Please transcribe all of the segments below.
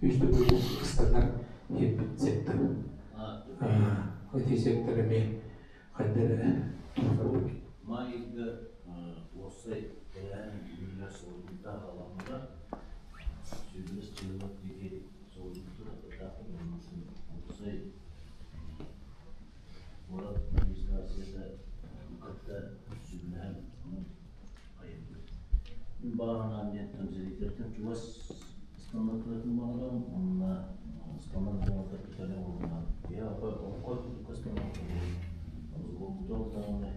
Үс төгүл ыстанар иэппит сектор. Ити сектор эмиэ хайда эрэ туруорбут. Маай ыйга уопсай тэрээһин үлэлэр суолунта аҕаламмыта. Сүүрбэс дьыала диэки суолунтун уопсай куорат администрацията кытта сүбэлэһэн айыллыбыт. Мин баҕа санаам диэн зрительтэн чугас ыстаммыттарын баҕарам уонна ыстаммат буолбатар кытары уонна киһи олоххо ыстаммат буолбутун даҕаны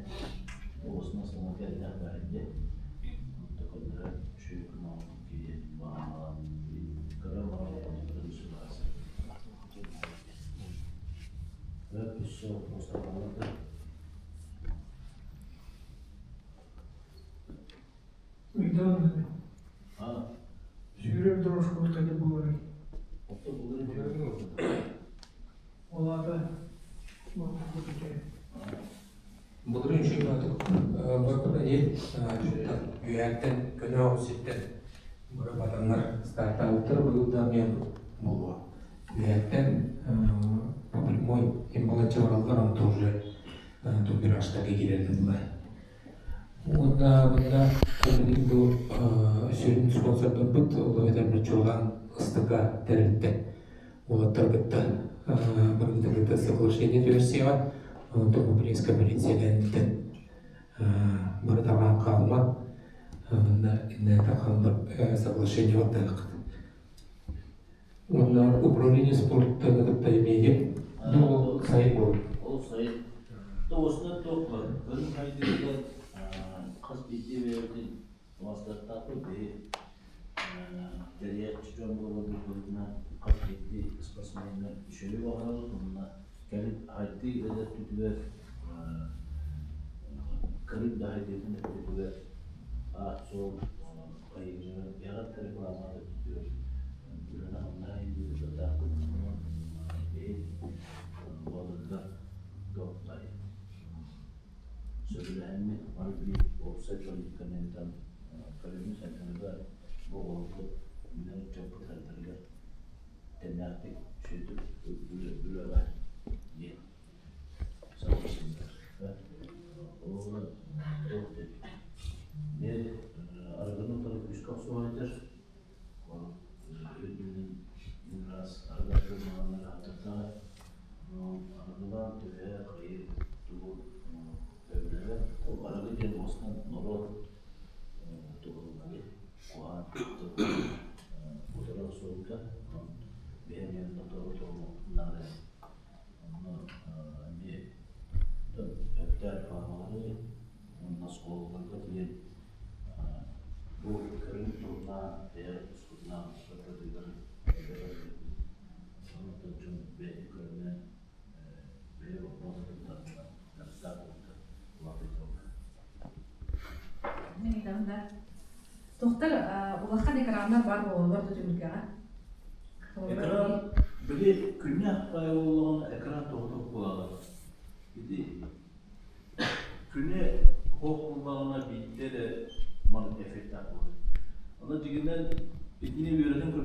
уосна саҥа кэллэх баарди онто көрдөрөр үчүгэй күн киһи баҕа көрө баҕа Өссө вопростар Ыйдаан Сүүрэр дорожкабыт хайдах буоларый? Ол аата Былырыын чемпионаты барбыта дии үөһээттэн көнө оҕус сиртэн бары батаннар стартаабыттар быйыл да эмиэ буолуо. Үөһээттэн по прямой им балачча бараллар онто уже туберажтарга киирэллэр буолар. Уонна манна билигин бу сүрүн спонсордарбыт ол эбэтэр Мичуолаан ыстыка тэрилтэ уолаттар кытта барыбытын кытта соглашение түһэрсиэҕэ. Онтон бу пресс-конференциялээнтэн бары таҕаан хаалма. Манна иннэ хааллар соглашение баттааххыт. Уонна управление спорта кытта эмиэ ол сайын буолар. Ол сайын. Тоҕусунан туох бар? Көрүҥ хайдыытыгар хас биирдии бэйэбитин маастартаахпыт биһи тэрийээччи дьон буоларбыт быһыытынан хас биирдии спортсмеҥҥа үчүгэйи баҕарабыт уонна кэлин хайдыы эдэр өттүтүгэр көрүҥ да хайдыытын өттүтүгэр аат-суол айымньы эҕэрдэ рекламата өттүгэр үлэни-хамнаһы ыытыахтаахпыт. Онон биһи боотурдар туохтай сөбүлэһэммит бары биир уопсай политиканы ыытан көрүҥү сайдарыгар бу оҕолорбут үүнэр ыччаппыт сайдарыгар тэннээхтик үчүгэйдик үлэҕэ диэн Олорон туох диэбит арыгыны утары күүскэ охсуһайдар үрдүнэн раз арыгы маҕаннар ааттардаҕа арыгылаан төһө хайы тугу өбүлэбэт ол арыгы диэн уостанан норуот туһуннары куһаҕан утары охсуһуута биһиги тотору наада Онно эмиэ өптөөх рекламалары уонна оскуолаларга тиийэн бу көрүҥ туһунаан бэйэ тускутунаан сырдатыылары Онтон дьон бэйэтин көрүнэн бэйэ боппуруостарын тардан дьарыктаах буолбута улаатыыллар. Мин ыйытабын да. Тохтор улахан экраннар бар буолаллар да түмүкэҕэ. Экран били күннээх баай буоллаҕына экран тоҕотох буолаҕын. Ити күнэ хоох буоллаҕына биирдэ эрэ маннык эффектаах буолар. Ону дьиҥинэн итини үөрэтэн.